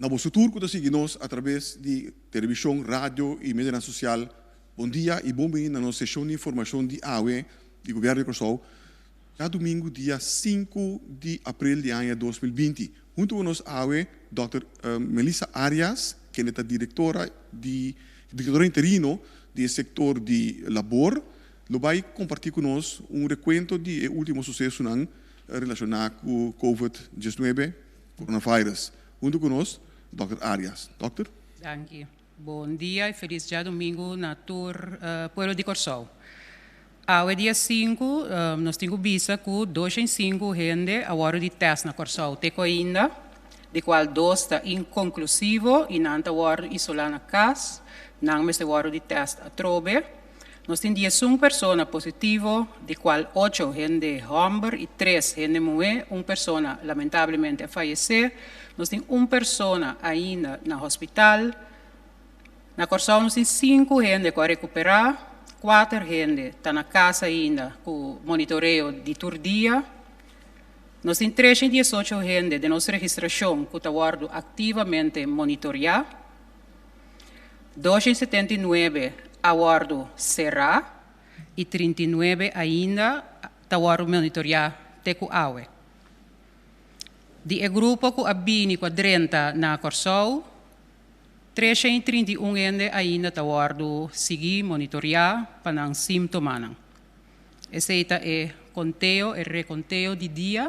Na boso tur ku ta sigui nos atraves di televishon, radio i medionan sosial, bon dia i bon bini na nos seshon di informashon di awe di Gobièrnu di Kòrsou, djadumingu dia sinku di aprel di aña 2020. Huntu ku nos awe dòkter Melissa Arias, kende ta direktora di direktora interino di e sektor di labor, lo bai kompartí ku nos un rekuento di e último susesonan relashoná ku Covid 19, coronavirus. Huntu ku nos dòkter Arias. Dòkter. Danki. Bon dia i felis djadumingu na tur pueblo di Kòrsou. Awe dia sinku nos tin ku bisa ku 205 hende a wòrdu di tèst na Kòrsou te ku ainda, di kual dos ta inkonklusivo i nan ta wòrdu isolá na kas, nan mester wòrdu di tèst atrobe. Nos tin 11 persona positivo, di kual ocho hende hòmber i tres hende muhé, un persona lamentablemente a fayesé. Nos tin un persona ainda na hospital. Na Kòrsou nos tin sinku hende ku a rekuperá, kuater hende ta na kas ainda ku monitoreo di tur dia. Nos tin 318 hende den nos registrashon ku ta wòrdu aktivamente monitoriá. 279 a wòrdu será i 39 ainda ta wòrdu monitoriá te ku awe. Di e grupo ku a bini ku a drenta na Kòrsou, 331 hende ainda ta wòrdu sigui monitoriá pa nan símptomanan. Esei ta e konteo, e rekonteo di dia.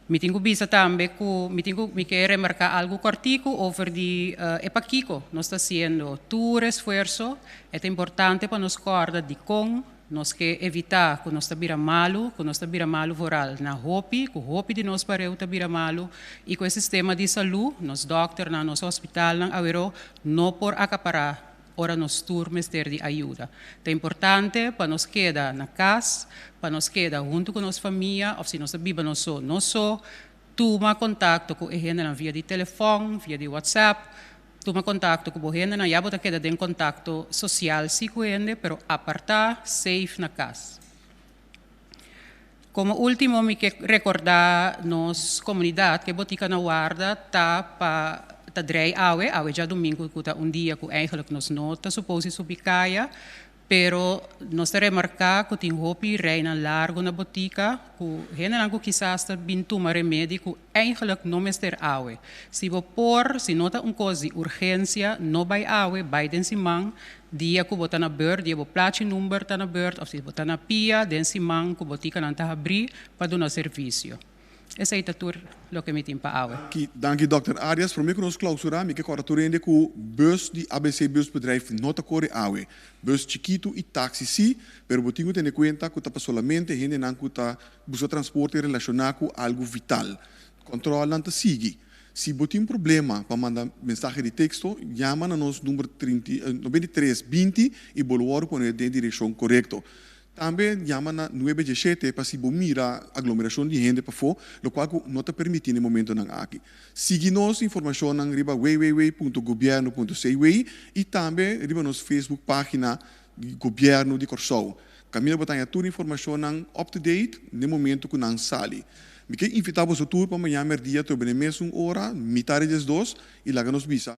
Mi tin ku bisa tambe ku mi tin ku mi ke remarká algu kòrtiku over di e pakiko nos ta hasiendo tur esfuerso. E ta importante pa nos kòrda dikon nos ke evitá ku nos ta bira malu, ku nos ta bira malu vooral na hopi, ku hopi di nos pareu ta bira malu i ku e sistema di salú, nos dòkternan, nos hospitalnan aweró no por akapará ora nos tur mester di ayuda. Ta importante pa nos keda na kas, pa nos keda huntu ku nos famia òf si nos ta biba nos so, nos so, tuma kontakto ku e hendenan via di telefòn, via di WhatsApp, tuma kontakto ku bo hendenan, ya bo ta keda den kontakto sosial si ku hende, pero apartá, safe na kas. Komo último mi ke rekordá nos komunidat ku e botika na warda ta pa ta drei awe, awe djadumingu ku ta un dia ku eigenlijk nos no ta supos di subi kaya, pero nos ta remarká ku tin hopi reinan largu na botika ku hendenan ku kisas ta bin tuma remedi ku eigenlijk no mester awe. Si bo por, si no ta un kos di urgensia, no bai awe, bai den siman. Dia ku bo ta na beurt, dia bo plachi number ta na beurt òf si bo ta na pia den siman ku botikanan ta habrí pa duna servisio. Esei ta tur loke mi tin pa awe. Danki, danki Dòkter Arias. Promé ku nos klausurá, mi ke kòrda tur hende ku bùs di ABC Busbedrijf no ta kore awe. Bùs chikitu i taksi sí, pero bo tin ku tene kuenta ku ta pa solamente hendenan ku ta buska transporte relashoná ku algu vital. Kòntròlnan ta sigui. Si bo tin problema pa manda mensahe di teksto, yama na nos number 93 20 i bo lo wòrdu pone den e direkshon korekto. Tambe yama na nuebe dieshete pa si bo mira aglomerashon di hende pafó, lokual ku no ta permití na e momentonan aki. Sigui nos informashonnan riba www.gobierno.cw i tambe riba nos Facebook página di Gobièrnu di Kòrsou. Kaminda bo ta haña tur informashonnan up to date n'e momentu ku nan sali. Mi ke invitá boso tur pa mañan mèrdia trobe n'e mesun ora, mitá di 12, i laga nos bisa.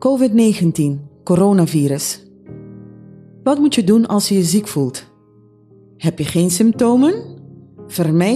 Covid 19, coronavirus. Wat moet je doen als je je ziek voelt? Heb je geen symptomen? Vermijd.